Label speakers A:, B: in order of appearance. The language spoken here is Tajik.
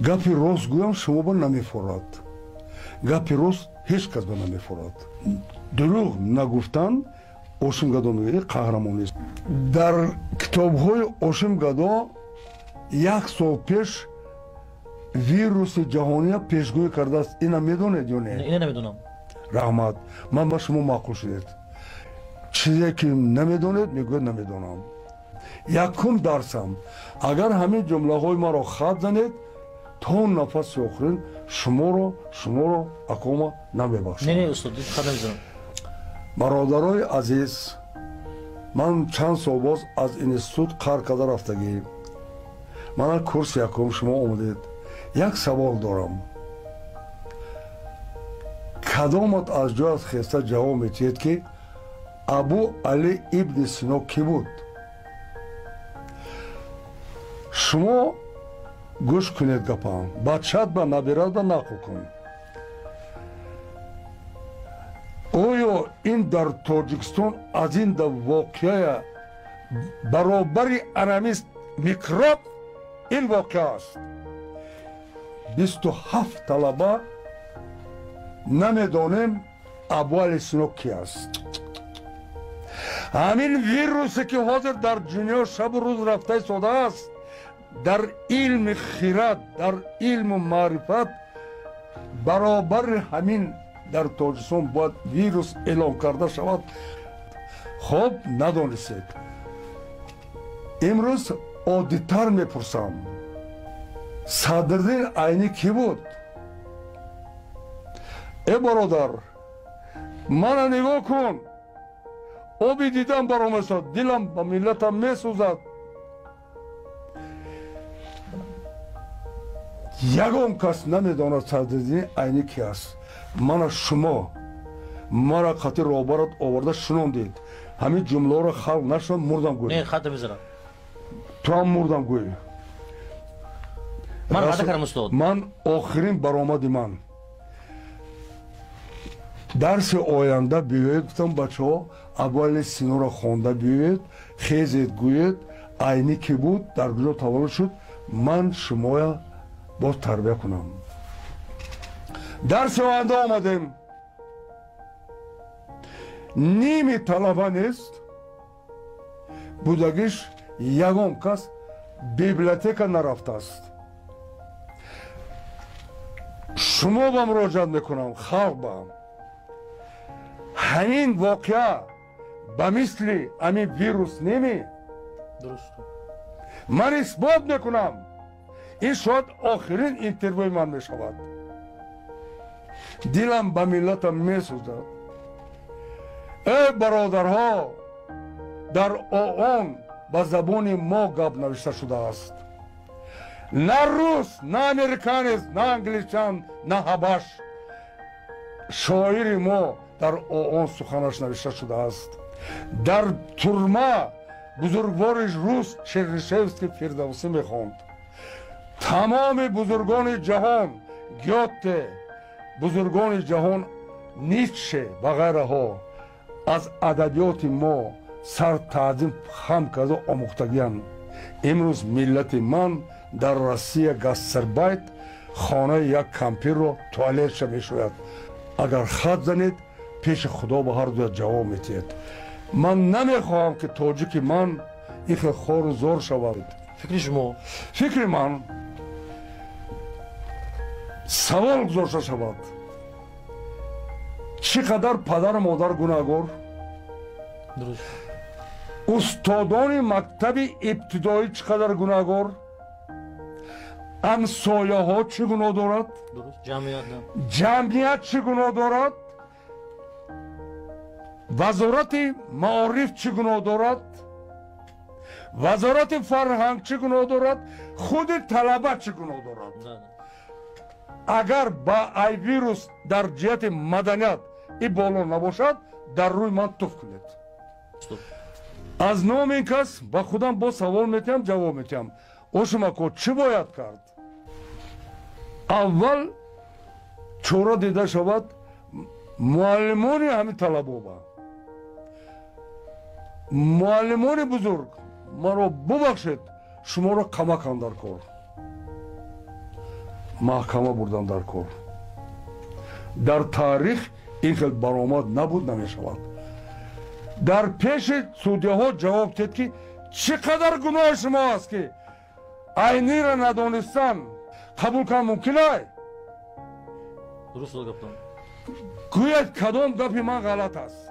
A: Гапи рост гӯям шумо ба намефорад. Гапи рост ҳеҷ кас ба намефорад. Дурӯғ нагуфтан Ошим Гадо мегӯяд қаҳрамонист. Дар китобҳои Ошим Гадо як сол пеш вируси ҷаҳония пешгӯӣ кардааст. Ина медонед ё не?
B: Ина намедонам.
A: Раҳмат, ман ба шумо маъқул шудед. Чизе ки намедонед мегӯяд намедонам. Якум дарсам, агар ҳамин ҷумлаҳои маро хат занед, то нафаси охирин шуморо акома намебахшам.
B: Не, не, устод, хат намезанам.
A: Бародарои азиз, ман чанд сол боз аз институт қар карда рафтагӣ. Мана курси якум шумо омадед. Як савол дорам. Кадомат аз ҷоят хеста ҷавоб метиҳед ки Абу Али ибни Сино кӣ буд? Шумо гӯш кунед гапам, бачат ба набират ба нақл кун. Оё ин дар Тоҷикистон аз ин да воқеа баробари анамист микроб ин воқеа аст? 27 талаба намедонем Абу Али Сино ки аст. Ҳамин вирусе ки ҳозир дар дунё шабу рӯз рафта истодааст, дар илми хират, дар илму маърифат баробари ҳамин дар Тоҷикистон бояд вирус эълон карда шавад. Хоб надонистед. Имрӯз оддитар мепурсам. Садриддин Айнӣ кӣ буд? Э бародар, мана нигоҳ кун, оби дидам баромесад, дилам ба миллатам месӯзад. Ягон кас намедонад Садриддин Айнӣ ки аст. Мана шумо мара қати роҳбарат оварда шунондед. Ҳамин ҷумлаҳоро халқ нашунад, мурдам гӯй.
B: Не, хат намезанам.
A: Ту ҳам мурдам гӯй.
B: Ман ваъда кардам, устод.
A: Ман охирин баромади ман. Дарси оянда биёед, гуфтам бачаҳо, Абу Али Синоро хонда биёед, хезед гӯед, Айнӣ кӣ буд, дар куҷо таваллуд шуд, ман шумоя боз тарбия кунам. Дарси оянда омадем. Ними талаба нест, будагиш ягон кас библиотека нарафтааст. Шумо ба муроҷиат мекунам, халқ ба. Ҳамин воқеа ба мисли ҳамин вирус неми? Ман исбот мекунам, ин шояд охирин интервюи ман мешавад. Дилам ба миллатам месӯзад. Эй бародарҳо, дар ООН ба забони мо гап навишта шудааст. На рус, на американец, на англичан, на ҳабаш. Шоири мо дар ООН суханаш навишта шудааст. Дар турма бузургвори рус Чернышевский Фирдавсӣ мехонд. Тамоми бузургони ҷаҳон, Гёте, бузургони ҷаҳон Ницше ва ғайраҳо аз адабиёти мо сар таъзим хам карда омӯхтагиянд. Имрӯз миллати ман дар Россия гастарбайт хонаи як кампирро туалетша мешӯяд. Агар хат занед, пеши Худо ба ҳар дуя ҷавоб метиҳед. Ман намехоҳам ки тоҷики ман ин хел хору зор шавад.
B: Фикри шумо?
A: Фикри ман савол гузошта шавад. Чӣ қадар падару модар гунаҳгор? Устодони мактаби ибтидоӣ чӣ қадар гунаҳгор? Ҳамсояҳо чӣ гуноҳ дорад? Ҷамъият чӣ гуноҳ дорад? Вазорати маориф чӣ гуноҳ дорад? Вазорати фарҳанг чӣ гуноҳ дорад? Худи талаба чӣ гуноҳ дорад? Агар ба ай вирус дар ҷиҳати маданият и боло набошад, дар рӯи ман туф кунед. Аз номи ин кас ба худам боз савол метиҳам, ҷавоб метиҳам. Ошимако, чӣ бояд кард? Аввал чора дида шавад муаллимони ҳамин талабоба. Муаллимони бузург, маро бубахшед, шуморо камакам дар кор. Маҳкама бурдан дар кор. Дар таърих ин хел баромад набуд, намешавад. Дар пеши судяҳо ҷавоб дед, ки чӣ қадар гуноҳи шумо аст, ки Айнира надонистан қабул кардан мумкин ай?
B: Дуруст гаптон.
A: Гӯяд, кадом гапи ман ғалат аст?